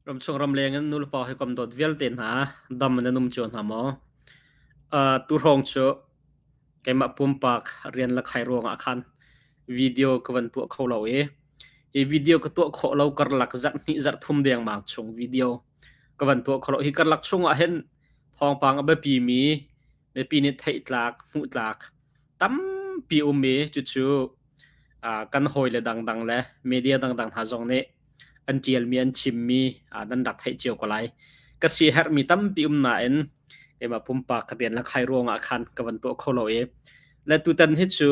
Ramchung ramleng in nulepa hawikom dawt vialte hna dam in nan um cio hna maw? Tuhrawng cu keimah pumpak rian le khai ruangah khan video ka van tuah kho lo i hi video ka tuah khawh lo karlak zarh hnih zarh thum dengmang chung video ka van tuah kho lo. Hi karlak chungah hin thawngpang a biapi mi mipi nih theih tlak hmuh tlak tampi um i cucu kan hawile dangdang le media dangdang hna zong nih an ṭialmi an chimmi nan rak theih cio ko lai. Ka siaherhmi tampi um nain keimah pumpak ka rian le khai ruangah khan ka van tuah kho lo i le tutan hi cu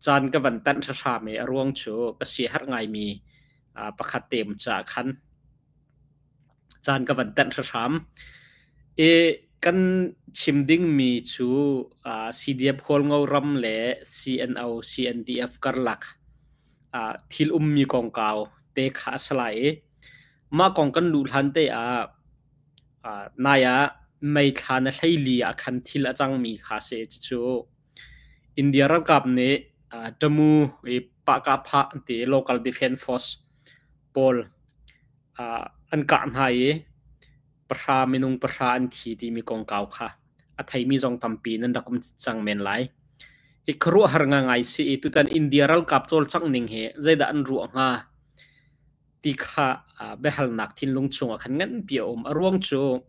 caan ka van tanh hram i a ruang cu ka siaherh ngaimi pakhat te um caah khan caan ka van tanh hram. I kan chim dingmi cu CDF Hualngo ram le CNO CNDF karlak thil ummi kongkau te kha a si lai i mah kong kan luh hlan te ah nai ah May thla na 14 ah khan thil a cangmi kha si. Cucu India ralkap nih Tamu i Pahkahphah ti Local Defence Force pawl an kah hna i pahra minung pahra an thi timi kongkau kha a theimi zong tampi nan rak um cang men lai. Hi khuaruahhar ngangai si i tutan India ralkap cawlcangh ning hi zeidah an ruah hnga ti kha biahalnak thinlung chungah khan nganpi a um. A ruang cu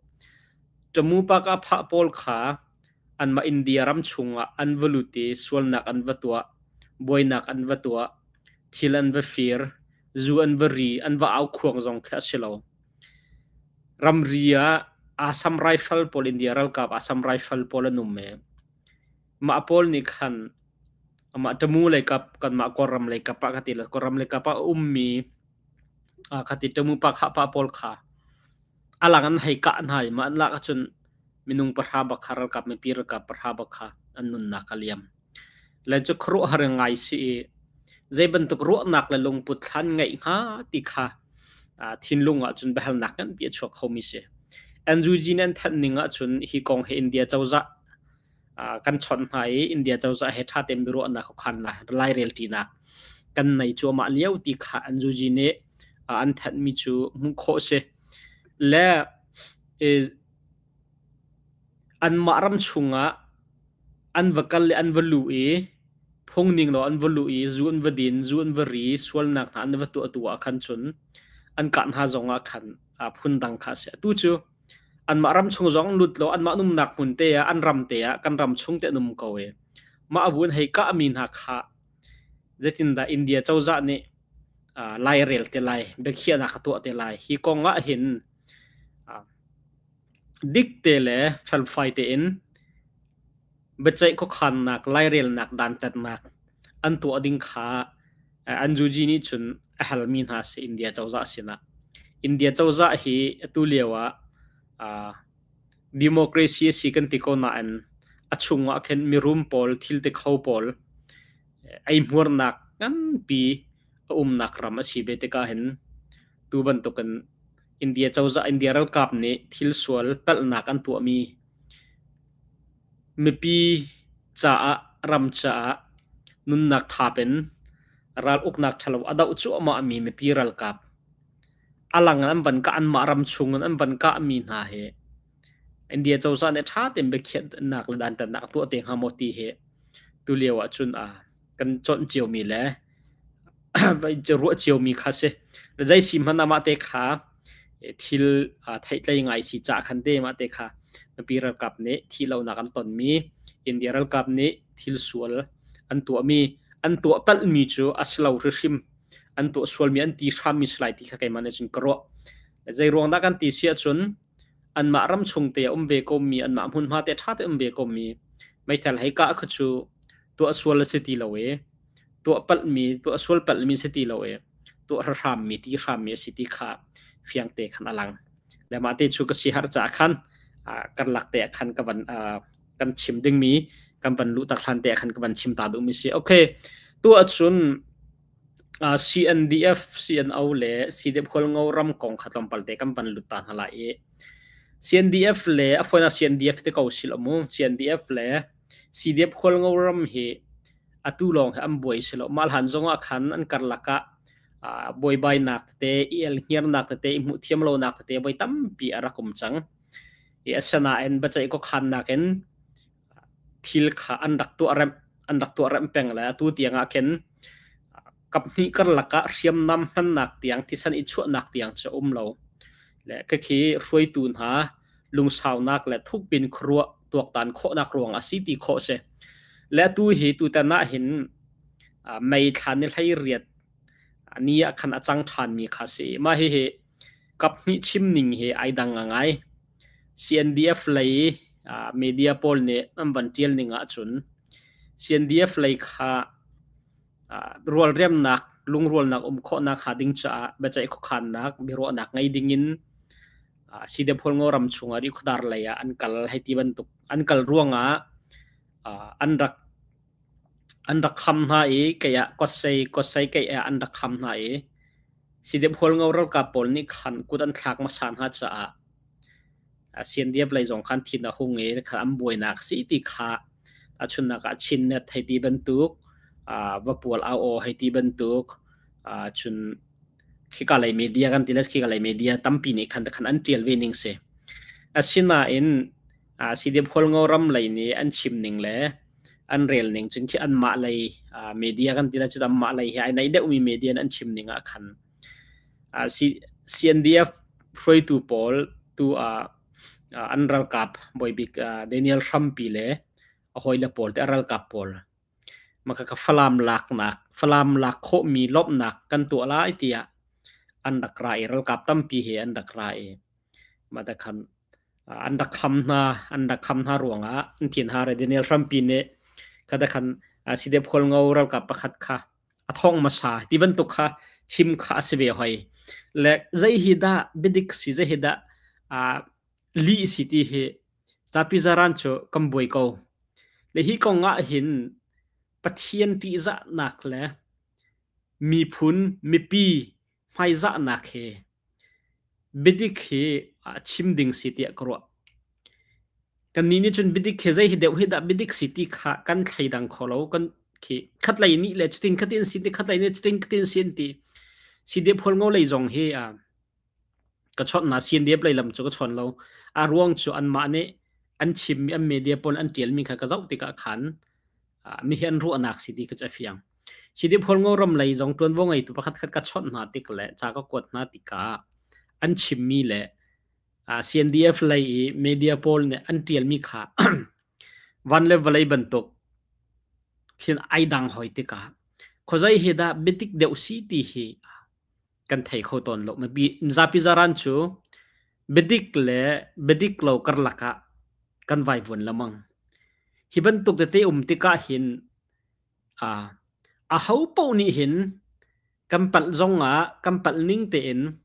Tamu pa phah pawl kha anmah India ram chungah an va lut i sualnak an va tuah, buainak an va tuah, thil an va fir, zu an va ri, an va aukhuang zong khi a si lo. Ramri ah Assam Rifle pawl India ralkap Assam Rifle pawl an um i mah pawl nih khan amah Tamu leikap kanmah Kawlram leikap ah ka ti lo Kawlram leikap ah a ummi khati Tamu pa khah pa pawl kha a lang an hei kah hna i mah an lak ahcun minung pahra bak kha ralkap mipi ralkap pahra bak kha an nunnak a liam. Le cu khuaruahhar ngai si i zei bantuk ruahnak le lungput thlan ngeih hnga ti kha thinlung ahcun biahalnak nganpi a chuak khomi si. NUG nih an thanh ning ahcun hi kong hi India cozah kan chawnh hna i India cozah he ṭha tein biaruahnak khuakhan lairelṭinak kan nei cuahmah lio ti kha NUG nih an thanhmi cu hmuh khawh si. Le anmah ram chungah an va kal i an va luh i phungning lo an va luh i zu an va din, zu an va ri, sualnak hna an va tuah tu ah khan cun an kah hna zong ah khan phundang kha a si. Atu cu anmah ram chung zong lut law anmah umnak hmun te ah an ram te ah kan ram chung te an um ko i mah bu an hei kahmi hna kha zeitindah India cozah nih lairel te lai, biakhiahnak a tuah te lai. Hi kong ah hin dik te le felfai tein biaceih khuakhannak, lairelnak, dantatnak an tuah ding kha NUG nih cun a halmi hna si India cozah sinah. India cozah hi atu lio ah democracy a si kan ti ko nain a chungah khin mirum pawl, thil ti kho pawl eihmuarnak nganpi a umnak ram a si ve tikah hin tu bantukin India cozah, India ralkap nih thil sual palhnak an tuahmi mipi caah, ram caah nunnak thap in ral uknak ṭhalo a doh cuahmahmi mipi ralkap a lang in an van kah anmah ram chung in an van kahmi hna hi India cozah nih ṭha tein biakhiahnak le dantatnak a tuah te hnga maw ti hi tulio ahcun kan conh ciomi le ruah ciomi kha si. Zei si hmanh ah mah te kha thil theihtlei ngai si cah khan te mah te kha mipi ralkap nih thihlonak an tonmi India ralkap nih thil sual an tuahmi an tuah palhmi cu a si lo hrihrim an tuah sualmi an ti hrammi si lai ti kha keimah nih cun ka ruah. Zei ruang dah kan ti si ahcun anmah ram chung te a um ve komi anmah hmunhma te ṭha te um ve komi meithal hei kah kha cu tuah sual a si ti lo i tuah palhmi tuah sual palhmi si ti lo i tuah hrammi ti hrammi a si ti kha fiang te khan a lang. Le mah te cu ka si har caah khan karlak te ah khan ka van kan chim dingmi kan van luh tak hlan te ah khan ka van chim ta duhmi si. Okay, tu ahcun CNDF, CNO le CDF Hualngo ram kong kha tlawmpal te kan van lut ta hna lai i CNDF le a fawinak CNDF te ko sil mu CNDF le CDF Hualngo ram hi atu lawng hi an buai si lo. Mah hlan zong ah khan an karlak ah Buaibainak tete, i elhngiarnak tete, i hmuhthiam lonak tete voi tampi a rak um cang. I asinain biaceih khuakhannak in thil kha an rak tuah remh an rak tuah remh peng le atu tiang ah khin kaphnih karlak ah hriamnam hmannak tiang thisen i chuahnak tiang cu a um lo. Le khikhi hruaitu hna lungsaunak le thukpin khuaruah tuaktan khawhnak ruang a si ti khawh si. Le atu hi tutan ah hin mei thla ni 18 ni ah khan a cang ṭhanmi kha si. Mah hihi kaphnih chim ning hi ai dang ngai. CNDF lei media pawl nih an van ṭial ning ahcun CNDF lei kha rualremnak lungrualnak um khawhnak hnga ding caah biaceih khuakhannak biaruahnak ngei dingin CDF-Hualngo ram chungah Rihkhawdar lei ah an kal hei ti bantuk an kal ruangah an rak an rak kham hna i kei ah kawtsei kawtsei kei ah an rak kham hna i CDF-Hualngo ralkap pawl nih khan kut an thlak hmasa hna caah CNDF lei zong khan thin a hung i kha an buainak si ti kha tahchunhnak ah Chinnet hei ti bantuk Vapual au aw hei ti bantuk cun khika lei media kan ti le khika lei media tampi nih khan khan an ṭial ve ning si. Asinain CDF Hualngo ram lei nih an chim ning le an rel ning cun khi anmah lei media kan ti le cun anmah lei he ai naih deuhmi media an chim ning ah khan CNDF hruaitu pawl tu ah an ralkap bawibik Daniel Hrampi le a hawile pawl te a ralkap pawl maka ka Falam laknak Falam lak khawhmi lawmhnak kan tuah lai tiah an rak ra i ralkap tampi he an rak ra i mah khan an rak kham hna an rak kham hna ruangah an thin har Daniel Hrampi nih kha khan CDF Hualngo ralkap pakhat kha a thong hmasa ti bantuk kha chim kha a si ve hoi le zei hi dah biadik si zei hi dah lih si ti hi zapi zaran cu kan buai ko le hi kong ah hin Pathian ṭihzahnak le miphun mipi hmaizahnak he biadik hi chim ding si tiah ka ruah. Kannih nih cun biadik hi zei hi deuh hi dah biadik si ti kha kan thleidang kho lo. Kan khi khatlei nih le cutin khatin si ti khatlei nih cutin khatin si an ti. CDF Hualngo lei zong hi ka chawnh hna CNDF lei lam cu ka chawn lo. A ruang cu anmah nih an chimmi an media pawl an ṭialmi kha ka zoh tikah khan mi hi an ruahnak si ti kha cu a fiang. CDF Hualngo ram lei zong ṭuanvo ngeitu pakhat khat ka chawnh hna tik le ca ka kuat hna tikah an chimmi le CNDF lei i media pawl nih an ṭialmi kha van le vawlei bantuk khin ai dang hoi tikah khuazei hi dah biatik deuh si ti hi kan thei kho tawn lo. Mizapi zaran cu biadik le biadik lo karlak ah kan vaivuan lengmang. Hi bantuk tete um tikah hin aho paoh nih hin kan palh zong ah kan palh ning tein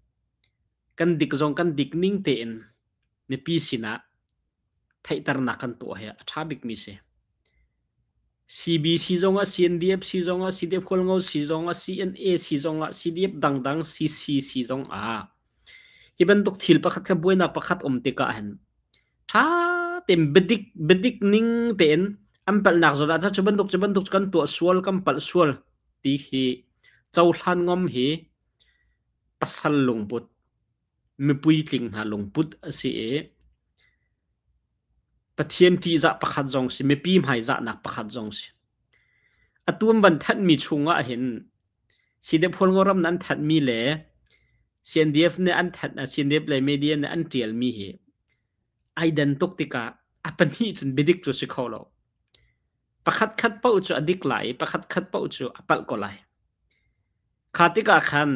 kan dik zong kan dik ning tein mipi sinah theihternak kan tuah hi a ṭha bikmi si. CBC zongah CNDF si zongah CDF Hualngo si zongah CNA si zongah CDF dangdang CC si zongah hi bantuk thil pakhat kha buainak pakhat um tikah hin ṭha tein biadik biadik ning tein an palhnak zawn ah cu bantuk cu bantuk kan tuah sual kan palh sual ti hi cohlan ngam hi pasal lungput mipuitling hna lungput a si i Pathian ṭihzah pakhat zong si mipi hmaizahnak pakhat zong si. Atu an van thanhmi chungah hin CDF Hualngoram nih an thanhmi le CNDF nih an thanh CNDF le media nih an ṭialmi hi ai dan tuk tikah a pahnih cun biadik cu si kho lo. Pakhat khat paoh cu a dik lai i pakhat khat paoh cu a palh ko lai. Kha tikah khan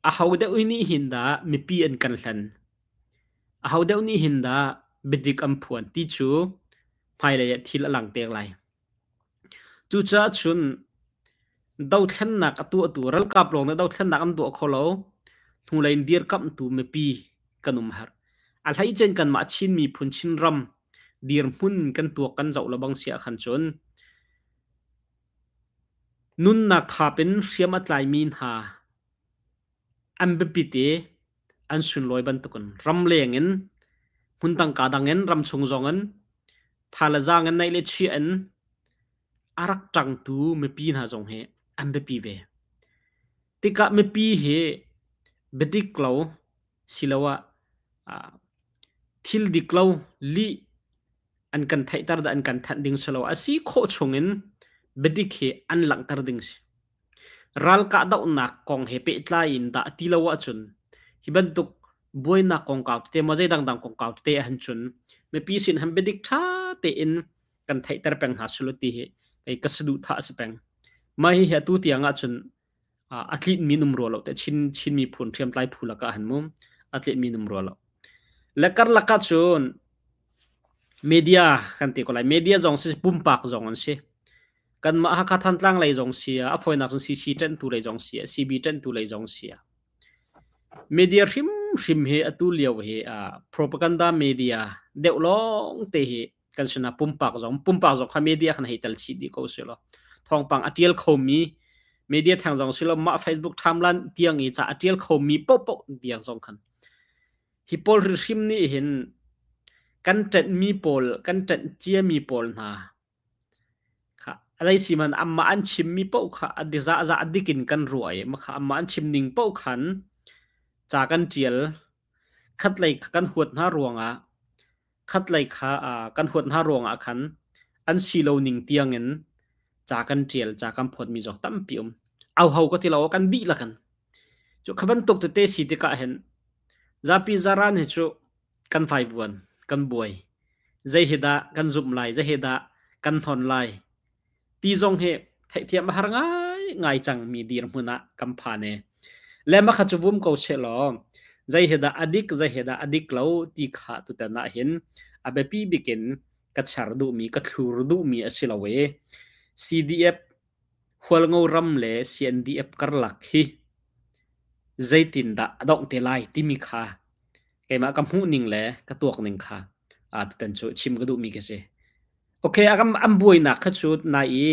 aho deuh nih hin dah mipi an kan hlen? Aho deuh nih hin dah biadik an phuan ti cu hmailei ah thil a lang te lai. Cucaah cun dothlennak a tuahtu ralkap lawng nih dothlennak an tuah kho lo. Hnulei in dirkamhtu mipi kan um herh. A hleice in kanmah Chin miphun Chinram dirhmun kan tuak kan zoh lo bang si ahkhan cun Nunnak thap in hriam a tlaimi hna an biapit i an sunlawi bantukin ramleng in hmun tangka dang in ramchung zong in tha le zaang in neih le chiah in a rak ṭangtu mipi hna zong hi an biapi ve. Tikah mipi hi biadik lo siloah thil dik lo lih an kan theihter dah an kan thanh ding si lo. A si khawh chungin biadik hi an langhter ding si. Ral kahdohnak kong he pehtlai in dah ti lo ahcun hi bantuk buainak kongkau tete maw zei dangdang kongkau tete ahhin cun mipi sin han biadik ṭha tein kan theihter peng hna sulaw ti hi kei ka saduhthah a si peng. Mah hihi atu tiang ahcun a tlinh mi um rua lo te Chin Chin miphun hriamtlai phu lakah han mu a tlinh mi um rua lo. Le karlak ah cun media kan ti ko lai. Media zong si pumpak zong an si. Kanmah Hakha Thantlang lei zong si a fawinak cun CC ṭanhtu lei zong si CB ṭanhtu lei zong si. Media hrimhrim hi atu lio hi propaganda media deuh lawng te hi kan sinah pumpak zong pumpak zong kha media kan hei tel chih dih ko si law thawngpang a ṭial khomi media theng zong si lo mah Facebook timeline tiang i ca a ṭial khomi paohpaoh tiang zong khan hi pawl hrimhrim nih hin kan ṭanhmi pawl kan ṭanh ciami pawl hna Kha a si man anmah an chimmi paoh kha a zahzah a dik in kan ruah i makha anmah an chim ning paoh khan ca kan ṭial. Khatlei kha kan huat hna ruangah khatlei kha kan huat hna ruangah khan an si lo ning tiangin ca kan ṭial, ca kan phawtmi zong tampi um. Auho ka ti lo, kan dihlak in. Cu kha bantuk tete si tikah hin zapi zaran hi cu kan vaivuan, kan buai. Zei hi dah kan zumh lai, zei hi dah kan hnon lai ti zong hi theihthiam a har ngaingai cangmi dirhmun ah kan phan e. Le mah kha cu vum ko seh law zei hi dah a dik, zei hi dah a dik lo ti kha tutan ah hin a biapi bik in ka char duhmi, ka thlur duhmi a si lo e. CDF Hualngo ram le CNDF karlak hi zeitindah a dongh te lai timi kha keimah ka hmuhning le ka tuakning kha tutan cu chim ka duhmi ka si. Okay, an buainak kha cu nai i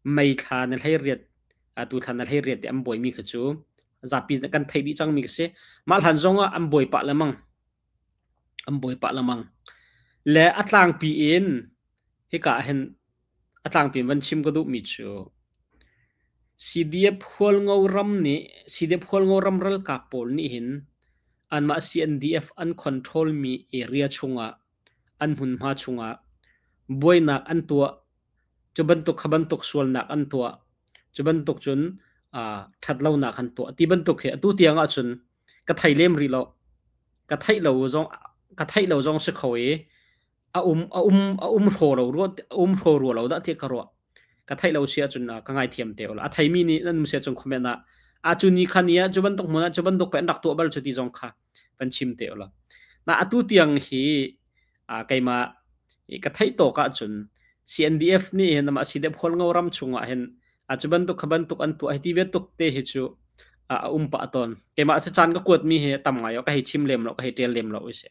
May thla ni 18 tu thla ni 18 ti an buaimi kha cu zapi kan theih dih cangmi ka si. Mah hlan zong ah an buai pah lengmang. An buai pah lengmang. Le a tlangpi in hika ah hin A tlangpi in van chim ka duhmi cu CDF Hualngo ram nih CDF Hualngo ram ralkap pawl nih hin anmah CNDF an control mi area chungah an hmunhma chungah buainak an tuah cu bantuk kha bantuk sualnak an tuah cu bantuk cun ṭhatlonak an tuah ti bantuk hi atu tiang ahcun ka thei lem rih lo ka theih lo zong ka theih lo zong si kho i a um a um a um hraw lo rua a um hraw rua lo dah ti ka ruah ka theih lo si ahcun ka ngaithiam te ula a theimi nih nan um si ahcun comment ah a cu ni kha ni ah cu bantuk hmun ah cu bantuk pe an rak tuah bal cu ti zong kha van chim te ula na atu tiang hi keimah ka theih tawk ahcun CNDF nih hin ama CDF Hualngo ram chungah hin a cu bantuk kha bantuk an tuah hi ti ve tuk te hi cu a um pah tawn keimah cu caan ka kuat mi hi tam ngai ka hei chim lem lo ka hei ṭial lem lo si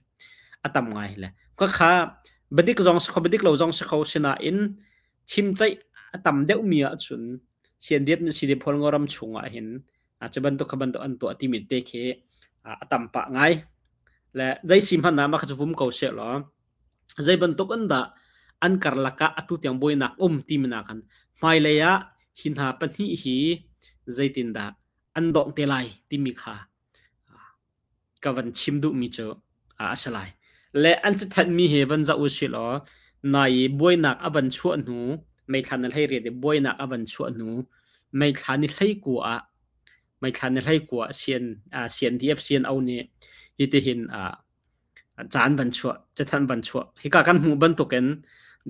a tam ngai le ka kha badik zong si kho badik lo zong si kho sinain chim ceih a tam deuh mi ahcun CNDF nih CDF Hualngo ram chungah hin cu bantuk kha bantuk an tuah timi te khi a tam pah ngai le zei si hmanh ah mah kha cu vum ko seh law zei bantuk an dah an karlak ah atu tiang buainak um timi nakan hmailei ah hi hna pahnih hi zeitindah an dongh te lai timi kha ka van chim duhmi cu a si lai. Le an cathanhmi hi van zoh u sih law nai i buainak a van chuah hnu May thla ni 18 i buainak a van chuah hnu May thla ni 19 ah May thla ni 19 CN, CNDF CNO nih hitihin caan van chuah cathanh van chuah hika kan hmuh bantukin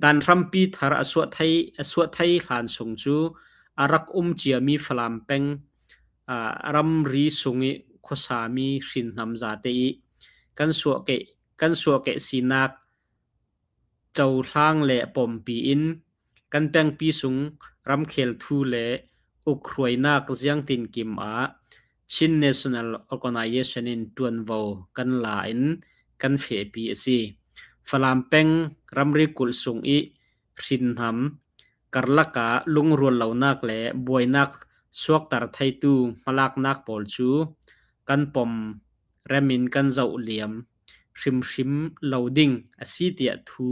dan hrampi thar a suah thai a suah thai hlan sung cu a rak um ciami Falam peng ramri sung i khuasami hrinhnam zate i kan suahkeh kan suahkeh sinak cohlang le pawmpi in kan pengpi sung ramkhel thu le ukhruainak ziangtinkim ah Chin National Organization in ṭuanvo kan la in kan fehpi a si. Falam peng ramri kulh sung i hrinhnam karlak ah lungrual lonak le buainak suakter theitu hmalaknak pawl cu kan pom rem in kan zoh liam hrimhrim lo ding a si tiah thu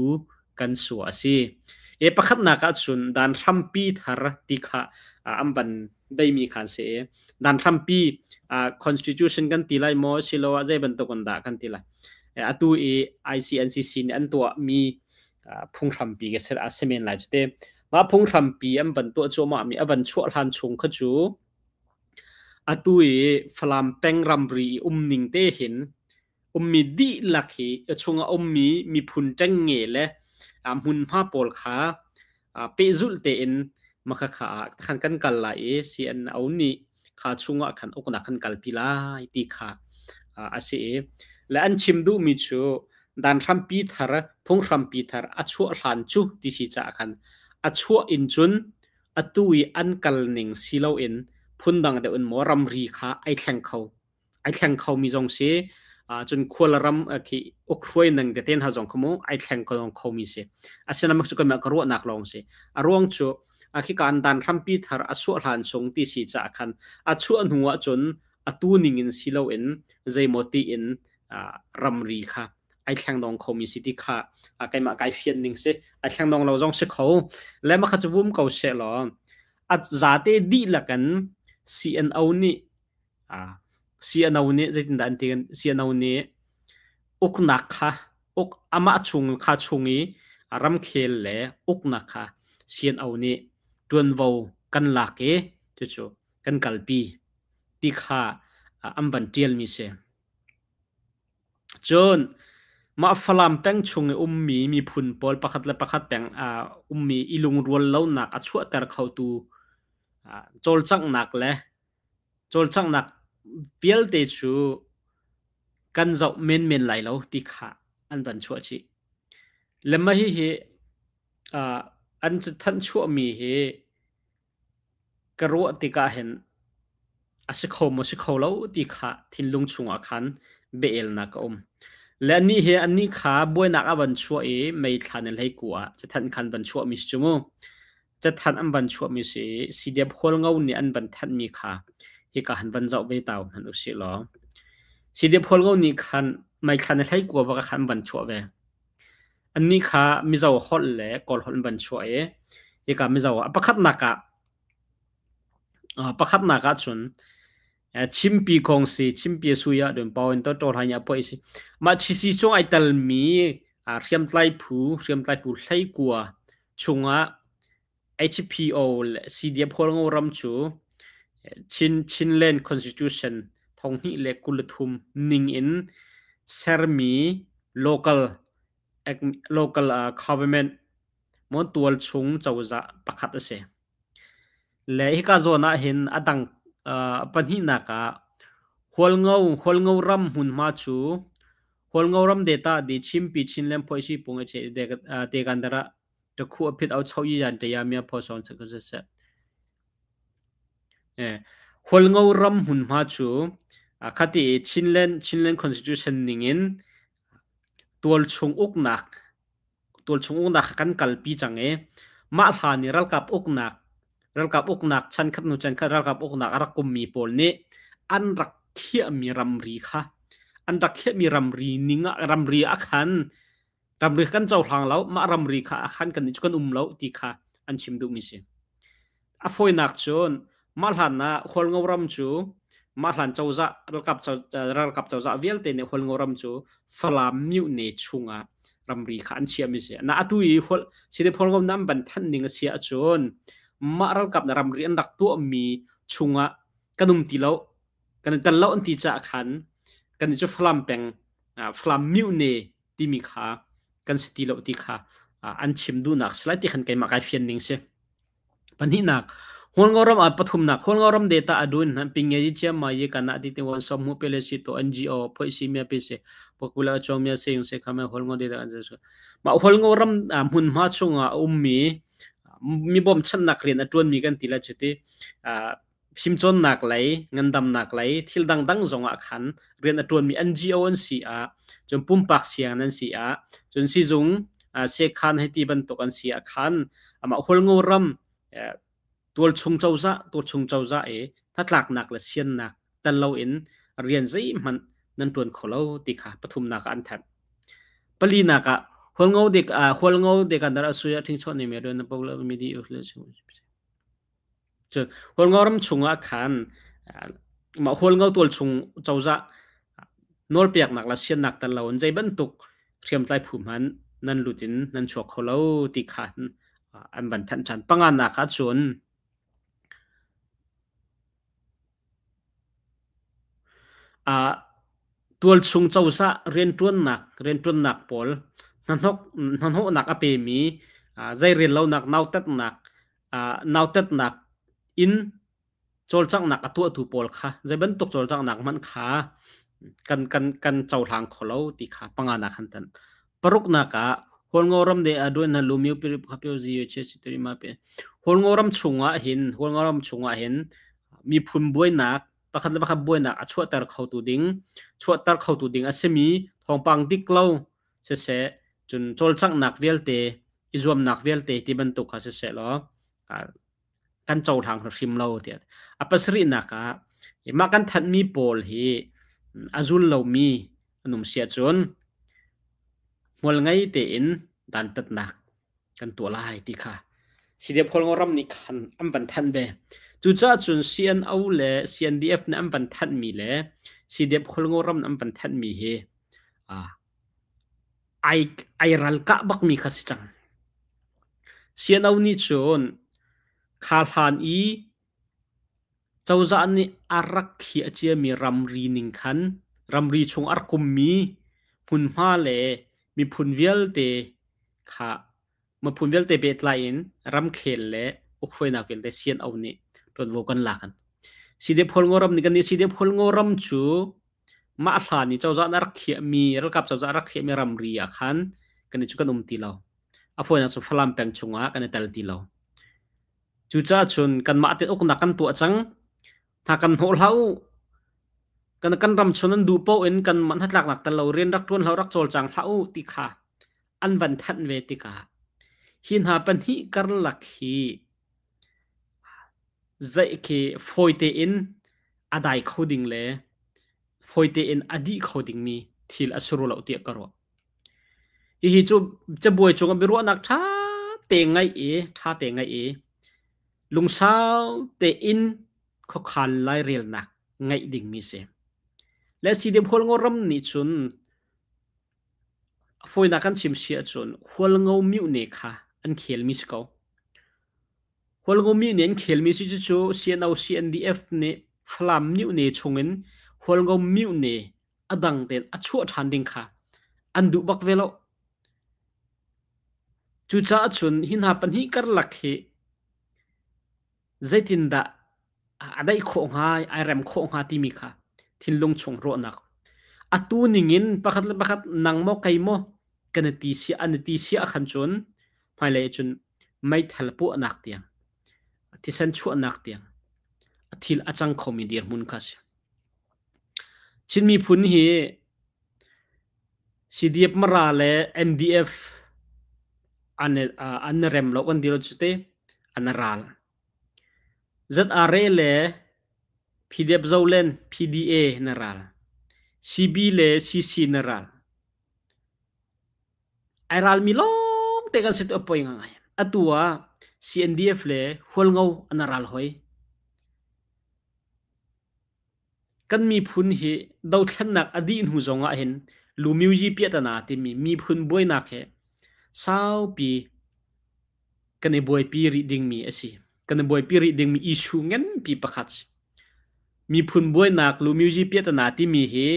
kan suah a si. E pakhatnak ahcun dan hrampi thar ti kha an van deimi khan si i dan hrampi constitution kan ti lai maw siloah zei bantuk in dah kan ti lai. Atu i ICNCC nih an tuahmi phunghrampi ka ser a si men lai cu te. Mah phunghrampi an van tuah cuahmah mi a van chuah hlan chung kha cu atu i Falam peng ramri i umning te hin ummi dihlak hi a chungah ummi miphun ṭengnge le hmunhma pawl kha pehzulh tein makhakha ah khan kan kal lai i CNO nih kha chungah khan uknak kan kalpi lai ti kha a si i le an chim duhmi cu dan hrampi thar phunghrampi thar a chuah hlan cu ti si caah khan a chuah in cun atu i an kal ning si loin phundang deuh in maw ramri kha ai thleng kho ai thleng khomi zong si cun khual ram khi ukhruai ning tete hna zong kha mu ai thleng kho khomi si. Asinain cu kanmah ka ruahnak lawng si. A ruang cu khika an dan hrampi thar a chuah hlan chung ti si caah khan a chuah hnu ah cun atu ning in si loin zeimaw tiin ramri kha ai thleng dong khomi si ti kha keimah kai fian ning si. Ai thleng dong lo zong si kho. Le mah kha cu vum ko she law a zate dihlak in CNO nih CNO nih zeitindah an ti CNO nih uknak kha uk amah chung kha chung i ramkhel le uknak kha CNO nih ṭuanvo kan lak i cucu kan kalpi ti kha an van ṭialmi si. Cun mah Falam peng chung i ummi miphun pawl pakhat le pakhat peng ummi i lungrual lonak a chuahter khotu cawlcanghnak le cawlcanghnak vialte cu kan zoh menmen lai lo ti kha an van chuah chih. Le mah hihi an cathanh chuahmi hi ka ruah tikah hin a si kho maw si kho lo ti kha thinlung chungah khan bia-elnak a um. Le anih hi anih kha buainak a van chuah i mei thla ni hlei ku ah cathanh khan van chuahmi si cu mu. Cathanh an van chuahmi si i CDF Hualngo nih an van thanhmi kha hika han van zoh ve ta hmanh usih law. CDF Hualngo nih khan mei thla ni hlei kua bak khan an van chuah ve. Annih kha Mizo holh le Kawl holh an van chuah i hika Mizo ah pakhatnak ah pakhatnak ah cun Chimpi kong si Chimpi sui ah dun pau in to to hlan ya poi si mah chisi chung ai telmi hriamtlai phu hriamtlai phu hleikua chungah HPO le CDF Hualngo ram cu Chin Chinland Constitution 2023 ning in sermi local local government mon tual chung cozah pakhat a si. Le hika zawn ah hin a dang pahnihnak ah Hualngo Hualngo ram hmunhma cu Hualngo ram data di Chimpi Chinland phoi si pung e che te kan dara Takhu a phit au cho yi yan te ya mia pho song che se se. Hualngo ram hmunhma cu khati i Chinland Chinland Constitution ningin tualchung uknak tualchung uknak kan kalpi cang i mah hlan i ralkap uknak ralkap uknak chankhat hnu chankhat ralkap uknak a rak ummi pawl nih an rak khiahmi ramri kha an rak khiahmi ramri ning ah ramri ah khan ramri kan cohlang lo mah ramri kha a khan kan nih cu kan um lo ti kha an chim duhmi si a fawinak cun mah hlan ah Hualngo ram cu mah hlan cozah ralkap ralkap cozah vialte nih Hualngo ram cu Falam myone chungah ramri kha an chiahmi si na atu i hual sile Hualngo nam van thanh ning a si ahcun mah ralkap na ramri an rak tuahmi chungah kan um ti lo kan i tel lo an ti caah khan kan cu Falam peng Falam myone timi kha kan si ti lo ti kha an chim duhnak si lai ti khan keimah kai fian ning si. Pahnihnak, Hualngo ram ah pathumnak Hualngo ram data adun han pinge ji chiam ma ye kana ti te wan som mu pele si to NGO phoi si mia pe se popular chong mia se yung se khame Hualngo data an se ma Hualngo ram hmun ma chunga ummi mi bom channak rian a tuan mi kan ti la chuti fimcawnnak lei, ngandamnak lei, thil dangdang zongah khan rian a ṭuanmi NGO an si ah, cun pumpak siang an si ah, cun sizung sekhan hei ti bantuk an si ah khan amah Hualngo ram tualchung cozah tualchung cozah i hnatlaknak le siannak tel loin rian zeihmanh nan ṭuan kho lo ti kha pathumnak ah an thanh. Palinak ah Hualngo dek Hualngo dekan dar asuya thingchon ni me rian na pokla mi di. Cun Hualngo ram chungah khan mah Hualngo tualchung cozah nawlpeknak le siannak tel loin zei bantuk hriamtlai phu hmanh nan lut in nan chuak kho lo ti kha an van thanh ṭhan. Panganak ah cun tualchung cozah rianṭuannak rianṭuannak pawl hnahnawk hnahnawhnak a pemi zei rellonak nautatnak nautatnak in cawlcanghnak a tuahtu pawl kha zei bantuk cawlcanghnak hmanh kha kan kan kan cohlang kho lo ti kha panganak han tan. Paruknak ah Hualngo ram de aduan na lumiu pirip khapio ziyo che chitri ma pe Hualngo ram chungah hin Hualngo ram chungah hin miphun buainak pakhat le pakhat buainak a chuahter khotu ding chuahter khotu ding a simi thawngpang dik lo siseh cun cawlcanghnak vialte i zuamnak vialte ti bantuk kha siseh law kan cohlang hrim lo tiah. A pasarihnak ah mah kan thanhmi pawl hi a zul lomi an um si ahcun hmual ngei tein dantatnak kan tuah lai ti kha CDF Kawlngaw ram nih khan an van thanh ve. Cucaah cun CNO le CNDF nih an van thanhmi le CDF Kawlngaw ram an van thanhmi hi ai ai ralkah bakmi kha si cang. CNO nih cun kha hlan i cozah nih a rak khiah ciami ramri ning khan ramri chung a rak ummi hmunhma le miphun vialte kha miphun vialte pehtlai in ramkhel le ukhruainak vialte CNO nih ṭuanvo kan lak. CDF Hualngo ram nih kan nih CDF Hualngo ram cu mah hlan i cozah nih a rak khiahmi ralkap cozah a rak khiahmi ramri ah khan kan cu kan um ti lo. A fawinak cu Falam peng chungah kan i tel ti lo. Cucaah cun kanmah tein uknak kan tuah cang. Hna kan hnawh hlah u. Kan kan ram chung nan duh paoh in kan mah hnatlaknak tel lo rian rak ṭuan hlah u, rak cawlcang hlah u ti kha an van thanh ve tikah hi hna pahnih karlak hi zeih khi fawi tein a dai kho ding le fawi tein a dih kho dingmi thil a si rua lo tiah ka ruah. Hihi cu cabuai cungah biaruahnak ṭha te ngaih i ṭha te ngaih i lungsau tein khuakhan lairelnak ngeih dingmi si. Le CDM Hualngo ram nih cun fawinak kan chim si ahcun Hualngo mihne kha an khelmi si ko. Hualngo mihne an khelmi si cucu CNO CNDF nih Falam mihne chungin Hualngo mihne a dang tein a chuah ṭhan ding kha an duh bak ve lo. Cucaah cun hi hna pahnih karlak hi zeitindah a daih khawh hnga, ai rem khawh hnga timi kha thinlung chung ruahnak. Atu ningin pakhat le pakhat nang maw kei maw kan i ti sia an i ti sia khan cun hmailei cun meithal puahnak tiang thisen chuahnak tiang a thil a cang khomi dirhmun kha si. Chin miphun hi CDF Mara le MDF an an i rem lo kan ti lo cu te an i ral. ZRA le PDF Zolen PDA na ral. CB le CC na ral. Ai ralmi lawng te kan si tu a poi ngai. Atu ah CNDF le Hualngo an ral hoi. Kan miphun hi dothlennak a dih hnu zong ah hin Lumyuyi piahtana timi miphun buainak hi saupi kan i buaipi rih dingmi a si. Kan i buaipi rih dingmi issue nganpi pakhat si. Miphun buainak Lumyuyi piahtana timi hi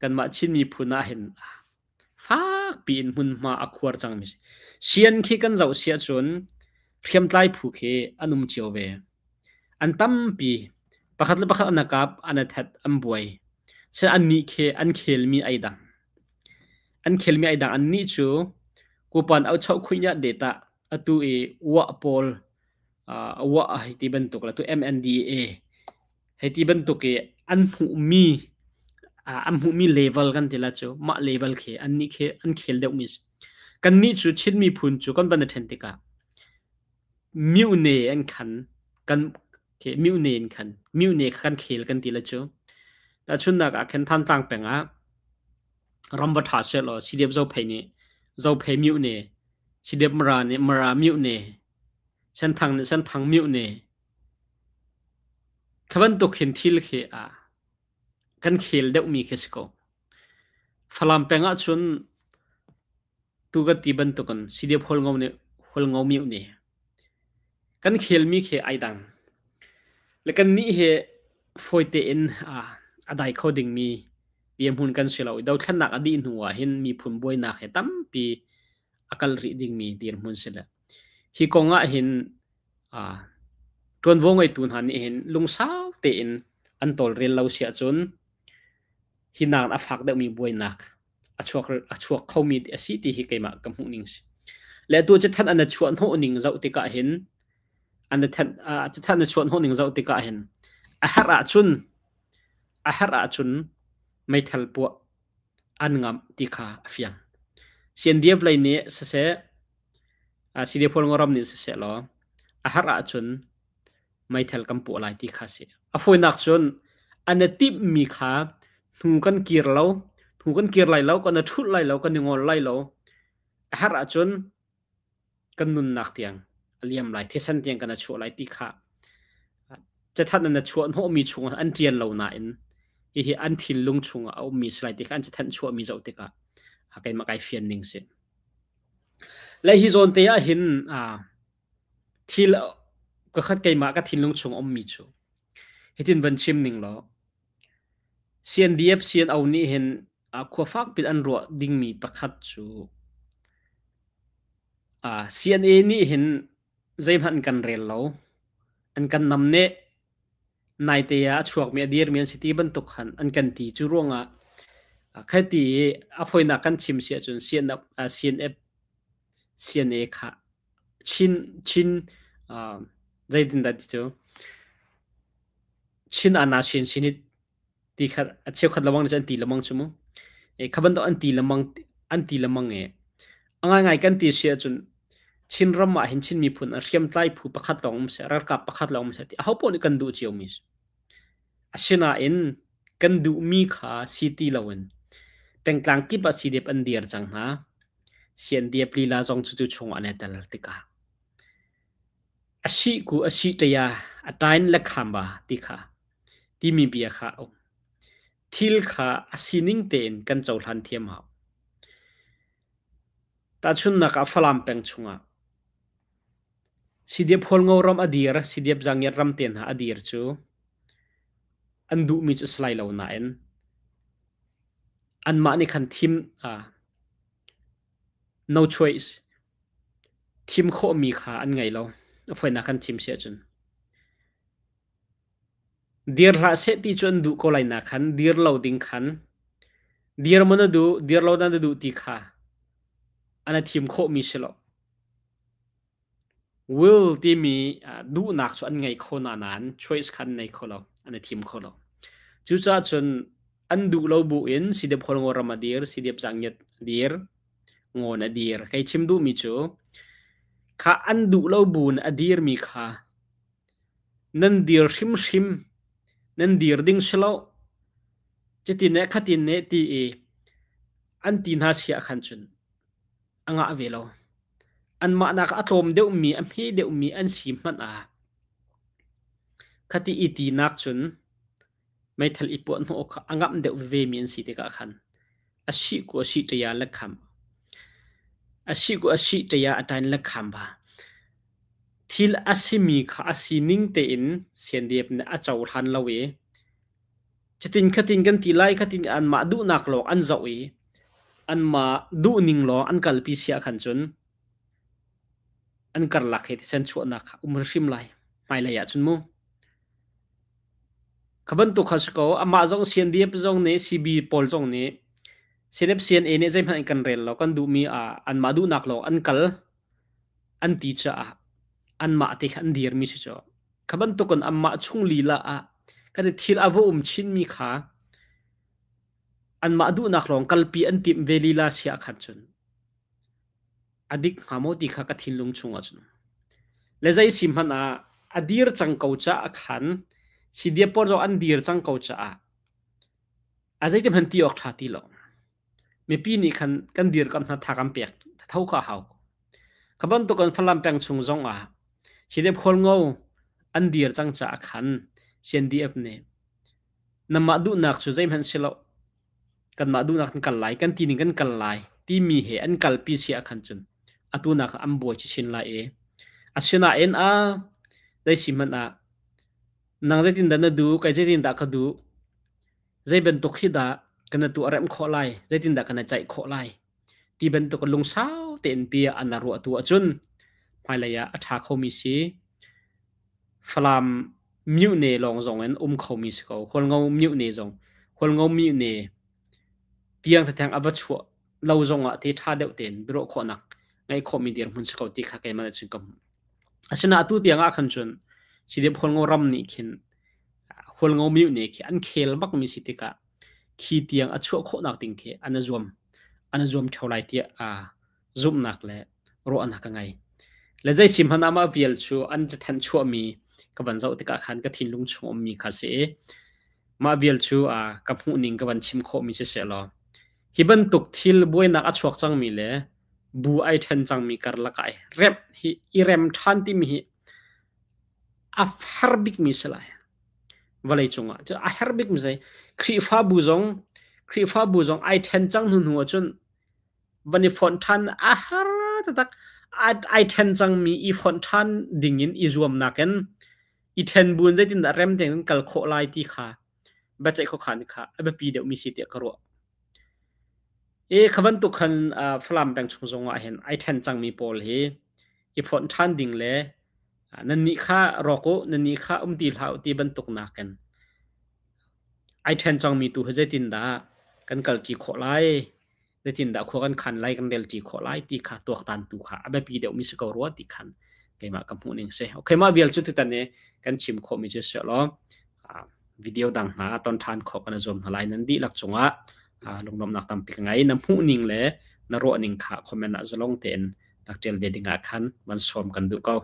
kanmah Chin miphun ah hin fakpi in hmunhma a khuar cangmi si. Sian khi kan zoh si ahcun hriamtlai phu khi an um cio ve. An tampi. Pakhat le pakhat an i kap, an i that, an buai. Seh annih khi an khelmi ai dang. An khelmi ai dang. Annih cu kupan auchoh khuinyah detah atu i uah pawl uah hei ti bantuk le tu MNDAA hei ti bantuk i an hmuhmi an hmuhmi level kan ti la cu mah level khi annih khi an khel deuhmi si. Kannih cu Chin miphun cu kan van i ṭhen tikah mihne an khan kan mihne in khan mihne kha kan khel kan ti la cu. Tahchunhnak ah khin Thantlang peng ah ram va ṭha sehlaw CDF Zophei nih Zophei mihne, CDF Mara nih Mara mihne, Senthang nih Senthang mihne. Kha bantuk hin thil khi a kan khel deuhmi khi si ko. Falam peng ahcun tu kan ti bantukin CDF Hualngo nih Hualngo mioh nih kan khelmi khi ai dang. Le kannih hi fawi tein a dai kho dingmi dirhmun kan si lo i dothlennak a dih hnu ah hin miphun buainak hi tampi a kal rih dingmi dirhmun si le hi kong ah hin ṭuanvo ngeitu hna nih hin lungsau tein an tawlrel lo si ahcun hi nakin a fak deuhmi buainak a chuak a chuak khomi a si ti hi keimah ka hmuh ning si. Le atu cathanh an chuah hnawh ning zoh tikah hin an thanh cathanh na chuah hnawh ning zoh tikah hin a herh ahcun a herh ahcun meithal puah an ngamh ti kha a fiang. CNDF lei nih siseh CDF Hualngoram nih siseh law a herh ahcun meithal kan puah lai ti kha si. A fawinak cun an i timhmi kha hnu kan kir lo, hnu kan kir lai lo, kan i ṭhulh lai lo, kan i ngol lai lo. A herh ahcun kan nunnak tiang a liam lai, thisen tiang kan i chuah lai ti kha cathanh an i chuah hnawhmi chungah an ṭial lo nain hihi an thinlung chungah a ummi si lai ti kha an cathanh chuahmi zoh tikah keimah kai fian ning si. Le hi zawn te ah hin Thil kakhat keimah ka thinlung chung ummi cu hitin van chim ning law CNDF CNO nih hin khua fakpi an ruah dingmi pakhat cu CNA nih hin zeihmanh an kan rel lo an kan namneh naite ah a chuakmi a dirmi an si ti bantuk khan an kan ti cu ruangah khati i a fawinak kan chim si ahcun CNF CNF CNA kha Chin Chin zeitindah ti cu Chin ana sin sinit ti kha a cheukhat lawang nih cun an ti lengmang cu mu. E kha bantuk an ti lengmang an ti lengmang i a ngaingai kan ti si ahcun Chinram ah hin Chin miphun a hriamtlai phu pakhat lawng um seh, ralkap pakhat lawng um seh ti aho paoh nih kan duh ciomi si. Asinain kan duhmi kha si ti loin pengtlang kip ah CDF an dir cang hna. CNDF lila zong cu tu chungah an i tel tikah a sih ku a sih ṭaya a ṭain le khamba ti kha timi bia kha a um. Thil kha a sining tein kan cohlan thiam hau. Tahchunhnak ah Falam peng chungah CDF Hualngo ram a dir, CDF Zangiat ram te hna a dir cu an duhmi cu a si lai lo nain anmah nih khan thim no choice thim khawhmi kha an ngei lo. A fawinak kan thim si ahcun. Dir hlah seh ti cu an duh ko lai na khan dir lo ding khan dir maw na duh dir lo na duh ti kha an i thim khawhmi si lo. Will timi duhnak cu an ngei kho na nain choice kha an nei kho lo an i thim kho lo. Cucaah cun an duh lo bu in CDF Hualngo ram a dir, CDF Zangiat a dir, Ngawn a dir. Kei chim duhmi cu kha an duh lo bu in a dirmi kha Nan dir hrimhrim, nan dir ding si lo. Cutin le khatin ne ti i an ti hna si ah khan cun a ngah ve lo. Anmah nak a tlawm deuhmi, a hme deuhmi an si hmanh ah khati i tinak cun meithal i puah hnawh kha a ngamh deuh veve mi an si tikah khan a sih ku a sih ṭaya le kham a sih ku a sih ṭaya a ṭain le kham ba thil a simi kha a sining tein CNDF nih a cohlan lo i cutin khatin kan ti lai khatin anmah duhnak lawng an zoh i anmah duhning lawng an kalpi si ah khan cun an karlak he thisen chuahnak kha um hrim lai hmailei ah cun mu Kha bantuk kha si ko. Amah zong CNDF zong nih CB pawl zong nih CNF CNA nih zeihmanh in kan rel lo. Kan duhmi ah anmah duhnak lawng an kal an ti caah anmah te kha an dirmi si cu. Kha bantuk in anmah chung lila ah kan i thil a va um chinmi kha anmah duhnak lawng kalpi an timh ve lila si ah khan cun a dik hnga maw ti kha ka thinlung chungah cun. Le zei si hmanh ah a dir cang ko caah khan CDF pawl zong an dir cang ko caah a zeiti hmanh ti awk ṭha ti lo. Mipi nih khan kan dirkamh hna tha kan pek tho kha a hau. Kha bantuk in Falam peng chung zong ah CDF Hualngo an dir cang caah khan CNDF nih nanmah duhnak cu zeihmanh si lo kanmah duhnak kan kal lai kan ti ning kan kal lai timi he an kalpi si ah khan cun atu nak an buai chin lai i asinain a zei si hmanh ah nang zeitin dah na duh kai zeitin dah ka duh zei bantuk hi dah kan tu a rem khawh lai zeitin dah kan ceih khawh lai ti bantuk lungsau tein bia an ruah tu ahcun hmailei ah a ṭha khomi si. Falam myuhne lawng zong in um khomi si ko. Hualngo myuhne zong Hualngo myuhne tiang theng a va chuah lo zong ah te ṭha deuh tein biaruah khawhnak ngeih khawhmi dirhmun si ko ti kha keimah nih cun ka hmuh. Asinain atu tiang ah khan cun CDF Hualngo ram nih khin Hualngo myuhne khi an khel bakmi si tikah khi tiang a chuah khawhnak ding khi an i zuam an i zuam ṭheo lai tiah zumhnak le ruahnak ka ngei. Le zei si hmanh ah mah vial cu an cathanh chuahmi ka van zoh tikah khan ka thinlung chung ummi kha si i mah vial cu ka hmuhning ka van chim khawhmi si seh law hi bantuk thil buainak a chuak cangmi le bu ai ṭhen cangmi karlak ah remh hi i rem ṭhan timi hi a har bikmi si lai. Vawlei cungah cu a herh bikmi si. Khrihfabu zong Khrihfabu zong ai ṭhen cang hnu hnu ahcun van i fonh ṭhan a har taktak. Ai ṭhen cangmi i fonh ṭhan dingin i zuamnak in i ṭhen bu in zeitindah rem tein kan kal khawh lai ti kha biaceih khuakhan kha a biapi deuhmi si tiah ka ruah. I kha bantuk khan Falam peng chung zong ah hin ai ṭhen cangmi pawl hi i fonh ṭhan ding le nannih kha rawk u, nannih kha um ti hlah u ti bantuk nakin ai ṭhen cangmi tu hi zeitindah kan kalṭi khawh lai, zeitindah khua kan khan lai, kan relṭi khawh lai ti kha tuaktan tu kha a biapi deuhmi si ko rua ti khan keimah ka hmuh ning si. Okay, mah vial cu tutan i kan chim khawhmi cu si law video dang hna ton ṭhan khawh kan i zuam hna lai. Nan dihlak cungah lunglawmhnak tampi ka ngei. Na hmuh ning le na ruah ning kha comment ah zalong tein rak ṭial ve ding ah khan van sawm kan duh ko.